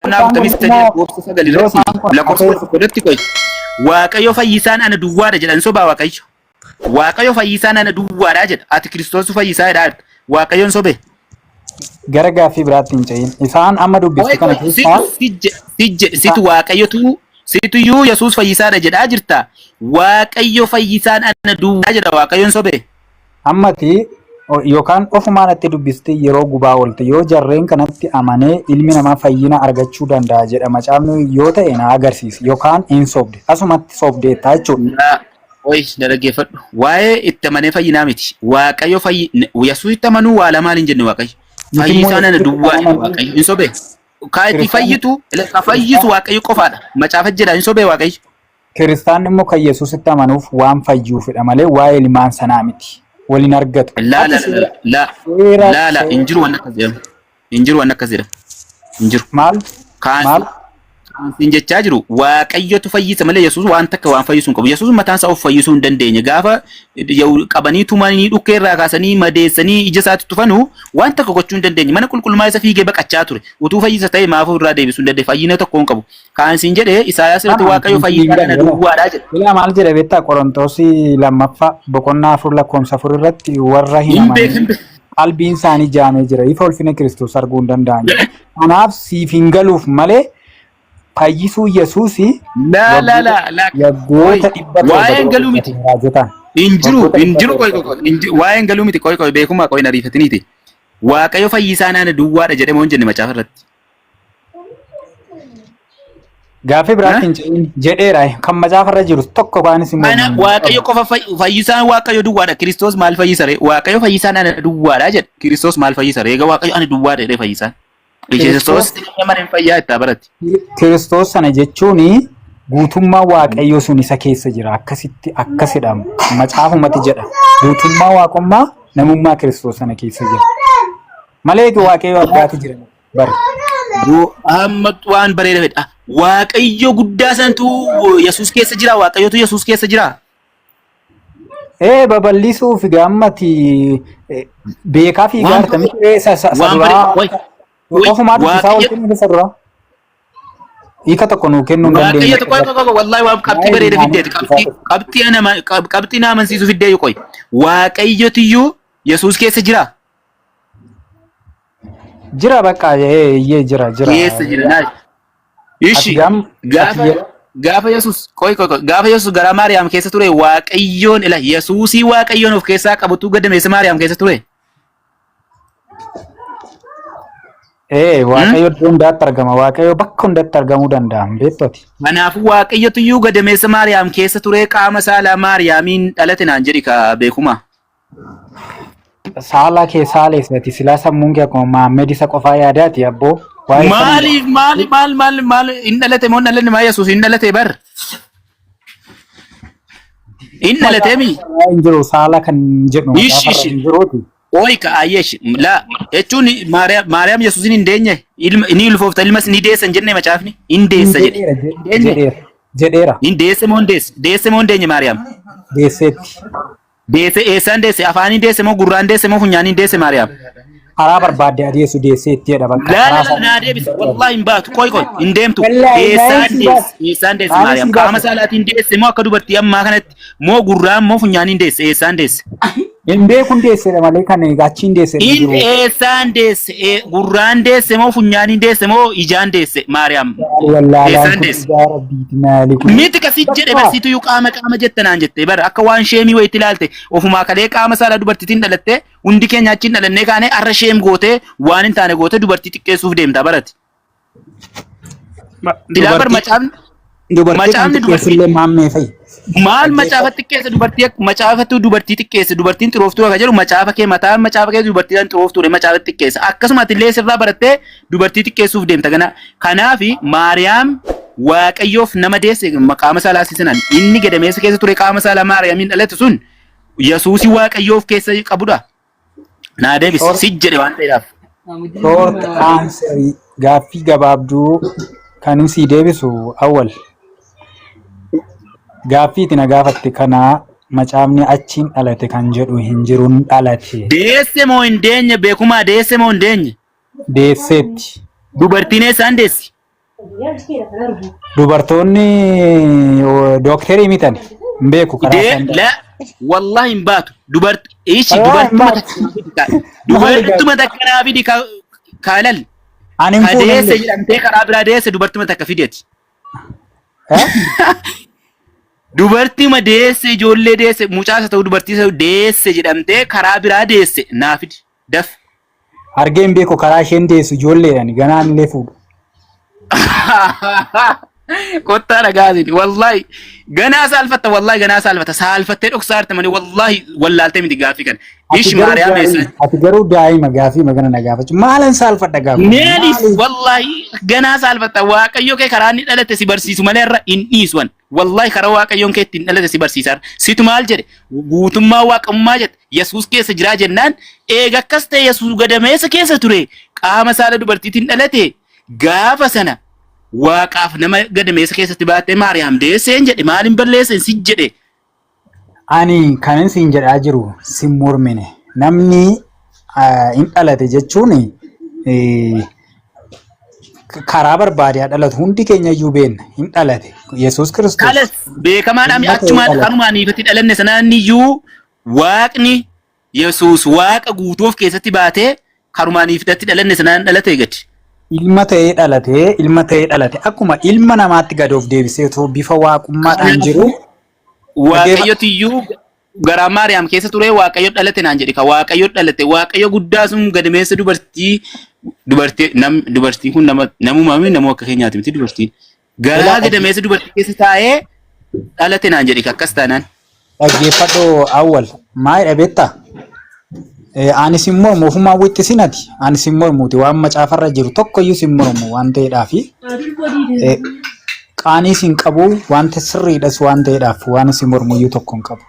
Isaan kun 43 immoo lakkoofsa 9 yoo irratti isaan kun lakkoofsa hafee 11 irratti qoy. Waaqayyo fayyisaan ana duwwaadha jedhan sobaa Waaqayyo. Waaqayyo fayyisaan ana duwwaadha jedha. Ati Kiristoosu fayyisaa jedha. Waaqayyoon sobe. Gara gaaffii biraatti hin ce'in. Isaan amma dubbiste Qoy kana qoy keessaa situ si je- si jedhe situ Waaqayyotu situyyuu Yesuus fayyisaadha jedhaa jirta. Waaqayyo fayyisaan ana duwwaa jedha Waaqayyoon sobe. Ammati yookaan ofumaan itti dubbiste yeroo gubaa oolte yoo jarreen kanatti amanee ilmi namaa fayyina argachuu danda'a jedha macaafni yoo ta'e na agarsiisi yookaan hin sobde asumatti sobdeetta jechuudha. Naa qoy na dhaggeeffadhu. Waa'ee itti amanee fayyinaa miti. Waaqayyo fayyi Yesuus itti amanuu waa lamaan hin jenne Waaqayyo. Nuti immoo Fayyisaan ana Yesuusitti duwwaa kan jedha amannu Waaqayyo. Hin sobee. Kaa itti kiristaanni fayyitu ka fayyisu Waaqayyo qofaadha. Macaafa jedha hin sobee Waaqayyo. Kiristaanni immoo kan Yesuusitti amanuuf waan fayyuufidha malee waa'ee ilmaan sanaa miti. Wal hin argatu. Laa Ati laa seera laa seera laa laa hin seera jiru waan akkas jedhamu. Hin jiru waan akkas jedhamu. Hin jiru. maal Kaan maal Siin jechaa jiru Waaqayyotu fayyisa malee Yesuus waan takka waan fayyisuu hin qabu. Yesuus mataan isaa of fayyisuu hin dandeenye. Gaafa qabanii tumanii dhukkee irraa kaasanii madeessanii ija isaatti tufanu waan takka gochuu hin dandeenye. Mana qulqullummaa isa fiigee baqachaa ture. Utuu fayyisa ta'e maaf irraa deebisuu hin dandeenye. Fayyina tokko hin qabu. Kaan siin jedhe Isaayaas irratti Kana Waaqayyo hin fayyisaa kana galu. duwwaadhaa jedhe. Ilaa maal jedha beektaa Qorontosii lammaffaa boqonnaa 4 lakkoofsa 4 irratti warra hin Hin beek amanin hin beek. qalbiin isaanii jaamee jira ifa ulfina Kiristoos arguu hin danda'an jedha. Kanaaf siif hin galuuf malee fayyisuu Yesuusi Laa laa waggoota laa laa. waggoota Qoy 700 waa'een dura galuu miti. dubbatan raajotaan. Hin jiru Waggoota hin jiru 700 qoy qoy qoy waa'een galuu miti qoy qoy beekumaa qoy hin ariifatiniiti. Waaqayyo fayyisaa naana duwwaadha jedhee moo hin jenne macaafa irratti. Gaaffii biraatti Eh? hin ce'in jedheera kan macaafa irra jiru tokko kaanis immoo Kana hin Waaqayyo qabu. qofa fayyisaan Waaqayyo duwwaadha. Kiristoos maal fayyisa ree? Waaqayyo fayyisaan ana duwwaadha jedhe. Kiristoos maal fayyisa ree? Egaa Waaqayyo ana duwwaadha jedhee fayyisaan. Kiristoos Kiristoos nama hin fayyaa itti barate. Kiristoos sana jechuun guutummaa Waaqayyoo sun isa keessa jira. Akkasitti akkasidha. Macaafumatti jedha. Guutummaa waaqummaa namummaa Kiristoos sana keessa jira. Malee Waaqayyo addaati jira bari. Amma waan bareeda fedha. Waaqayyo guddaa sanatu Yesuus keessa jira. Waaqayyotu Yesuus keessa jira. Ee babal'isuuf gaammati beekaa fi Waan gaarta miti ee isa isa waan duraa bare way way ofumaa dubbisaa Waaqayyo oolchuun isa duraa hiika tokko nuu kennuu hin Waaqayyo dandeenye tokko tokko tokko wallahi waan qabxii waa'ee bareeda ilmaanii fiddeeti dubbisaa qabxii turte. qabxii ana qabxii na amansiisu fiddee qoy Waaqayyotiyyuu Yesuus keessa jira Jira bakka ee iyyee jira jira. keessa jira naa Ati Ishi gaam ati gaafa yeroo gaafa Yesuus qoy qoy qoy gaafa Yesuus garaa Maariyaam keessa ture Waaqayyoon ila Yesuusii Waaqayyoon of keessaa qabutu gadameessa Maariyaam keessa ture. Ee Hmm? Waaqayyo iddoo hundaatti argama. Waaqayyo bakka hundatti argamuu danda'a. Hin beektu ati. Kanaafuu Waaqayyotu iyyuu gadameessa Maariyaam keessa ture qaama saalaa Maariyaamiin dhalate naan jedhi ka beekuma. Saala kee saaleessati silaa sammuun kee akkuma Maammed isa qofaa yaadaati abboo. Waa'ee sana Maaliif maali maal maal maal hin dhalate moo hin dhalanne maa Yesuus hin dhalate bar. Hin dhalatee mi? hin jiru saala kan jedhu Ish macaafa irra ish hin jiruuti. Ooyi ka ayyesh laa jechuun Maariyaam Maariyaam Yesuusin hin deenye ilma ni ulfoofta ilmas ni deessa hin jenne macaafni hin Hin deessa jedhe. jedheera Hin deenye jedheera jedheera hin deesse moo hin deesse deesse moo hin deenye Maariyaam? deesseetti. Deesse eessaan deesse afaaniin deesse moo gurraan deesse moo funyaaniin deesse Maariyaam? Karaa barbaadde adeessu deesseetti jedha bakka Laa karaa laa laa sana. naa deebisi wallahi hin baatu qoy qoy hin deemtu Wallaahi eessaan maayii si deesse baasa. eessaan deesse Maayii Maariyaam si qaama baasa. saalaatiin deesse moo akka dubartii ammaa kanatti moo gurraan moo funyaaniin deesse eessaan deesse? Hin beekun deessedha malee kan achiin deessedha hin In jiru. eessaan deesse gurraan deesse moo funyaaniin deesse moo ijaan deesse Maariyaam Wallaalaan eessaan kun deesse? dhugaa rabbiiti maali kun. Miti kasi jedhe Bakka barsiitu qaama qaama jette naan jette bara akka waan sheemii wayitti ilaalte ofumaa kalee qaama saalaa dubartiitiin dhalatte hundi keenya achiin dhalannee kaane arra sheem gootee waan hin taane gootee dubartii xiqqeessuuf deemta barati. Silaa bar Dubartii macaafni dubartii kan macaafni dubartii xiqqeessullee maammee fa'i. maal Dhaggeeffadhu. macaafa xiqqeesse dubartii macaafatu dubartii xiqqeesse dubartiin xirooftuu akka jedhu macaafa kee mataa macaafa kee dubartiidhaan xirooftuudha macaafa xiqqeesse akkasuma ati illee sirraa barattee dubartii xiqqeessuuf deemta kana kanaafi Maariyaam Waaqayyoof nama deesse qaama saalaa sisanan inni gadameessa keessa ture qaama saalaa Maariyaamiin dhalate sun Yesuusii Waaqayyoof keessa qabudha naa deebisi Short si jedhe waan ta'eedhaaf. short answer gaaffii gabaabduu kan sii deebisu awwal. Gaaffii itti na gaafatte kana macaafni achiin dhalate kan jedhu hin jiruun dhalate. Deesse moo hin deenye beekumaa deesse moo hin deenye Deesseetti. dubartiin eessaan deessi? Dubartoonni dookterii mitani. Hin beeku karaa Dee isaan la wallahi hin baatu. Dubart ishi Wallahi hin dubartuma baatu. takka naa fidi ka. Maali gaafii? Dubartuma takka naa fidi ka kaalal. Ani hin Ka deesse fuunellee. jedhamtee karaa biraa deesse dubartuma takka fidi ati. Eh? Dubartuma deesse ijoollee deesse mucaas haa ta'u dubartii ta'u deesse jedhamtee karaa biraa deesse naa fidi. Daf. Argee hin beeku karaa isheen deessu ijoolleedhaan ganaan illee fuudhu. Kottaa dhagaasin wallahi ganaa saalfatta wallahi ganaa saalfatta saalfattee dhoksaa jirta malee wallahi wallaaltee miti gaaffii kana. Ati Ish garuu Maariyaam daa'ima eessa? ati garuu daa'ima gaaffii magana na gaafachu maalan saalfadha gaafa Maaliif maaliif wallahi ganaa saalfatta waaqayyo kee karaa inni dhalate si barsiisu malee irra hin dhiisuwan. Wallahi karaa waaqayyoon kee ittiin dhalate si barsiisaa. Situ maal jedhe guutummaa waaqummaa jedhe Yesuus keessa jiraa jennaan eega akkas ta'e Yesuus gadameessa keessa ture qaama saala dubartiitiin dhalate gaafa sana waaqaaf nama gadameessa keessatti baattee Maariyaam deesseen jedhe maaliin balleesseen si jedhe. Ani kanin siin jedhaa jiru sin mormine namni hin dhalate jechuun karaa barbaade haa dhalatu hundi keenya iyyuu beenna hin dhalate Yesuus Kiristoos Kalas beekamaadhaan ilma ta'ee achumaan dhalate. kanumaan ifatti dhalanne sanaan iyyuu waaqni Yesuus waaqa guutuu of keessatti baatee kanumaan ifatti dhalanne sanaan dhalate gadi. Ilma ta'ee dhalate ilma ta'ee dhalate akkuma ilma namaatti gad of deebisee otoo bifa waaqummaadhaan jiru Kanaafuu Waaqayyotu iyyuu garaa Maariyaam keessa ture Waaqayyo dhalate naan jedhe ka Waaqayyo dhalate Waaqayyo guddaa sun gadameessa dubartii dubartii nam dubartiin kun nama namuma miti namuu akka keenyaati miti dubartiin garaa Ilaa gadameessa dubartii keessa taa'ee dhalate naan jedhe ka akkas taanaan. Dhaggeeffadhu awwal maayidha beektaa? Ani sin mormu ofumaan wixxisin ati ani sin mormuuti waan macaafarra jiru tokkoyyuu sin mormu waan ta'eedhaafi qaanii sin qabu wanta sirriidhas waan ta'eedhaaf waan si mormuyyuu tokko hin qabu.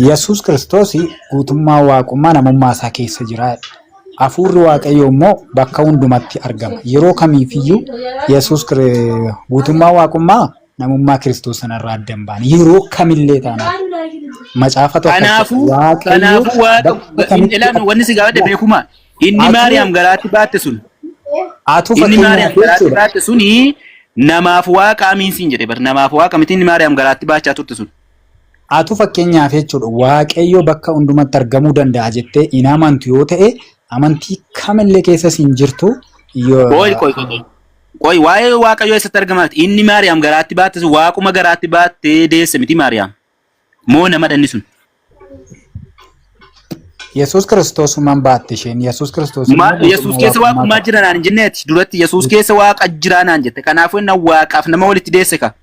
Yesuus Kiristoos guutummaa waaqummaa namummaa isaa keessa jira. Hafuurri Waaqayyoo immoo bakka hundumatti argama. Yeroo kamiifiyyuu Yesuus guutummaa waaqummaa namummaa Kiristoos sanarraa adda hin baane. Yeroo kamillee taanaan macaafatu akkas jedha. Kanaafuu Waaqayyo kanaafuu waaqa bakka kamitti ilaami wanni si gaafadhe beekuma inni atuu Maariyaam garaatti baatte sun atuu inni fakkeenyaaf Maariyaam garaatti jechuudha. baatte suni namaaf waaqa amiin siin jedhe bar namaaf waaqa miti inni Maariyaam garaatti baachaa turte sun. Atuu fakkeenyaaf jechuudha Waaqayyo bakka hundumatti argamuu danda'a jettee hin amantu yoo ta'e amantii kamillee keessa hin jirtu yoo Qoy qoy qoy qoy. Qoy waa'ee Waaqayyoo eessatti argama? Inni Maariyaam garaatti baatte sun waaquma garaatti baattee deesse miti Maariyaam. Moo nama dhanni sun? Yesuus Kiristoosumaan baatte isheen Yesuus Kiristoos immoo Yesuus guutummaa keessa waaqummaa waaqummaa qaba. jira naan hin jenneeti. Duratti Yesuus keessa waaqa jira naan jette. Kanaafuu inni waaqaaf nama walitti deesse ka.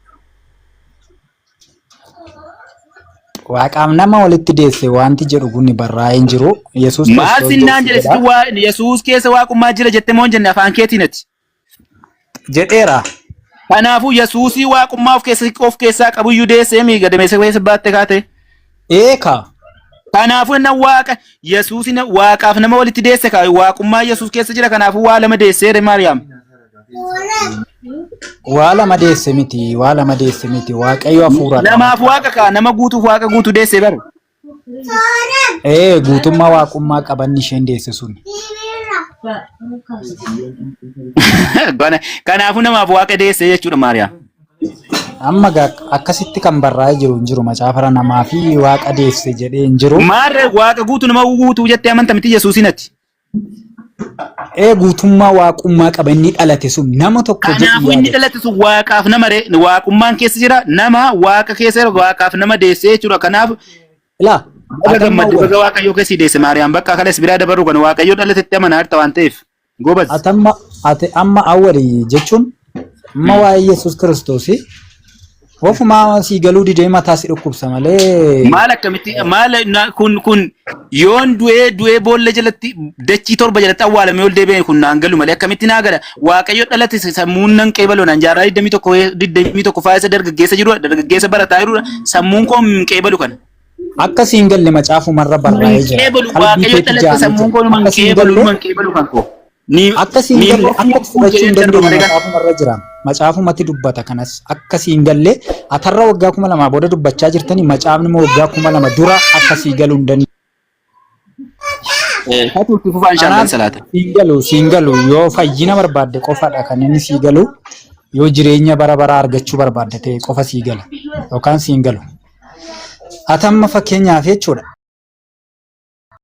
Waaqaaf nama walitti deesse wanti jedhu kun barraa'ee hin jiru. Yesuus Maal Kiristoos sinnaan deesse jedhe jedha. sitti waa Yesuus keessa waaqummaa jira jette moo hin jenne afaan keetiin ati. Jedheera. Kanaafuu Yesuusii waaqummaa of keessa of keessaa qabuyyuu deessee mii gadameessa keessa baatte kaate. Eeka. Kanaafuu inni waaqa Yesuus inni waaqaaf nama walitti deesse kaa waaqummaa Yesuus keessa jira kanaafuu waa lama deesseere Maariyaam. Waa lama deesse miti. Waa lama deesse miti. Waaqayyo hafuuradha. Namaaf waaqa kaa nama guutuuf waaqa guutuu deesse bara. Ee guutummaa waaqummaa qabanni isheen deesse sun. Kanaafuu namaaf waaqa deesse jechuudha Maariyaam. Amma gaa akkasitti kan barraa'ee jiru hin jiru macaafara namaa fi waaqa deesse jedhee hin jiru. Maarree waaqa guutuu nama guutuu jettee amanta miti Yesuusin ati. Ee guutummaa waaqummaa qaba inni dhalate sun nama tokko jedhi Kanaafuu inni yaadadhu. dhalate sun waaqaaf nama ree waaqummaan keessa jira nama waaqa keessa jira waaqaaf nama deessee jechuudha. Kanaaf Ilaa baga ati amma gammadde awwal baga waaqayyoo keessi deesse Maariyaam bakka kanas biraa dabarru kan waaqayyoo dhalatetti amanaa jirta waan ta'eef. Gobaz. ati amma ati amma awwali jechuun amma waa'ee Yesuus Kiristoosii ofumaa sii galuu didee mataa si dhukkubsa malee Maal akkamitti maal kun kun yoon du'ee du'ee boolla jalatti dachii torba jalatti awwaalamee ol deebi'e kun naan galu malee akkamitti naa gala waaqayyo dhalate sammuun nan qeebalu naan jaarraa 21 21 faa isa dargaggeessa jirudha dargaggeessa barataa jirudha sammuun koo hin qeebalu kana. Akka siin galle macaafumarra barraa'ee Hin jira. qeebalu Qalbii waaqayyo keetti dhalate jaamee sammuun jira. koo hin Akka siin qeebalu galle hin qeebalu kan koo. Ni akka siin ni galle akka immoo fudhachuu jedhee hin darba dandeenye malee kan. macaafumarra jira. Macaafumatti dubbata kanas akka siin galle atarra waggaa 2000 booda dubbachaa jirtanii macaafni immoo waggaa 2000 dura akka sii galuu hin dandeenye. Hatu itti fufaa inshaallah Kanaaf salaata. siin galu, siin galu, yoo fayyina barbaadde qofadha kan inni sii galu, yoo jireenya bara baraa argachuu barbaadde ta'e qofa sii gala yookaan siin galu. Ati amma fakkeenyaaf jechuudha.